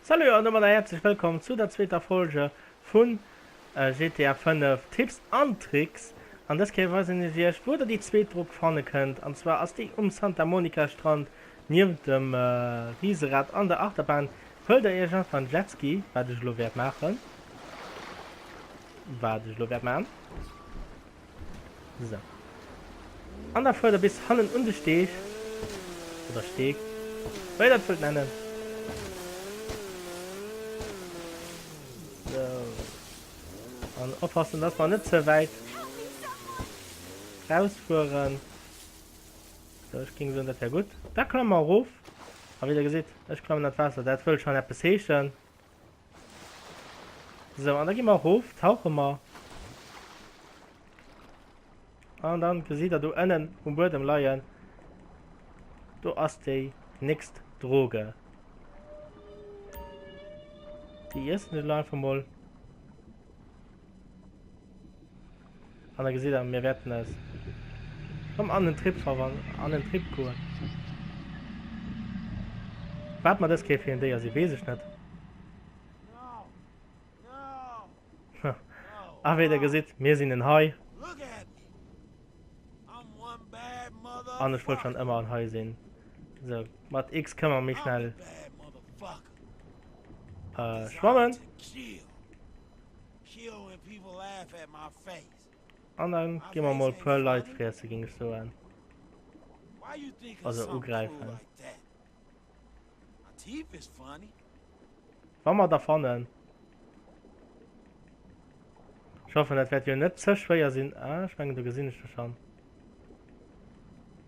Salut an domadder häerzlech wëllkomm zu der zweeter Folge vun GTA 5 Tipps an Tricks. An dës Kéier weisen ech iech wou der déi zweet Drog fanne kënnt an zwar ass déi um Santa Monica Strand niewent dem Riserad an der Achterbahn. Huelt der iech einfach en Jetski, wat ech elo wäert maachen, wat ech elo wäert maachen. Sou. An da fuert der bis hannen un de Steg. Oder Steg. Wéi der et wëllt nennen. Sou. An oppassen, dass mer net ze wäit rausfueren. Sou, ech géing soen, dat wär gutt. Da klamme mer erof. A wéi der gesitt, ech klammen an d'Waasser. Dat wëll schonn eppes heeschen. Sou, an da gi mer erof, tauche mer. An dann gesitt der do ënnen um Buedem leien, do ass déi nächst Droge. Déi iessen ech elo einfach mol. An da gesitt der, mir wäerten eis rëm an den Trip verwan an den Trip goen. Wat mer dës Kéier fir en Déier sinn, weess ech net. A wéi der gesitt, mir sinn en Hai. An ech wollt schonn ëmmer en Hai sinn. Sou, mat X kënne mer méi schnell schwammen. An dann gi mer mol puer Leit friessen, ging ech soen. Also ugräifen. Wa mer der fannen. Ech hoffen, dat wäert jo net ze schwéier sinn. Ah, ech mengen, do gesinn ech der schon.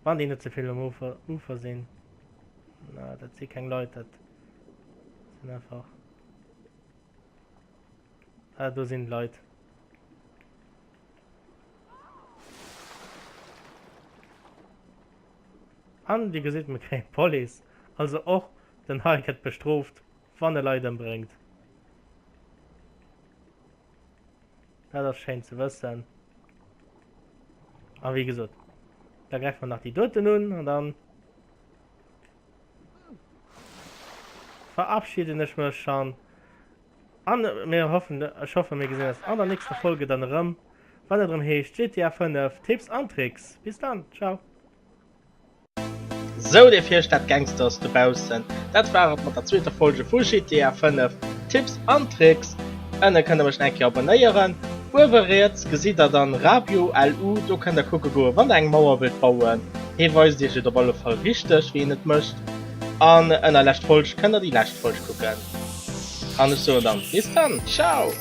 Wann déi net ze vill um Ufer, Ufer sinn. Na, dat si keng Leit, dat sinn einfach... Ah, do sinn d'Leit. An dir gesitt, mir kréien d'Police. Also och den Hai gëtt bestrooft, wann e Leit ëmbréngt. Dat ass schéin ze wëssen. A wéi gesot, da gräife mer nach déi doten un an dann verabschieden ech mech schon. An mir hoffen, ech hoffen mir gesinn eis an der nächster Folge dann erëm, wann et erëm heescht GTA 5 Tipps an Tricks. Bis dann, ciao. Sou dir Virstad Gangsters dobaussen, dat war et mat der zweeter Folge vu GTA 5 Tipps an Tricks. Ënne kënnt der mech nach eng Kéier abonnéieren. Uewe riets gesitt der dann Rabio LU, do kënnt der kucke goen wann der eng Mauer wëllt bauen. Hee weist iech et op alle Fall richteg wéi een et mécht. An ënner lescht Folg kënnt der déi lescht Folg kucken. An ech soen dann bis dann, ciao!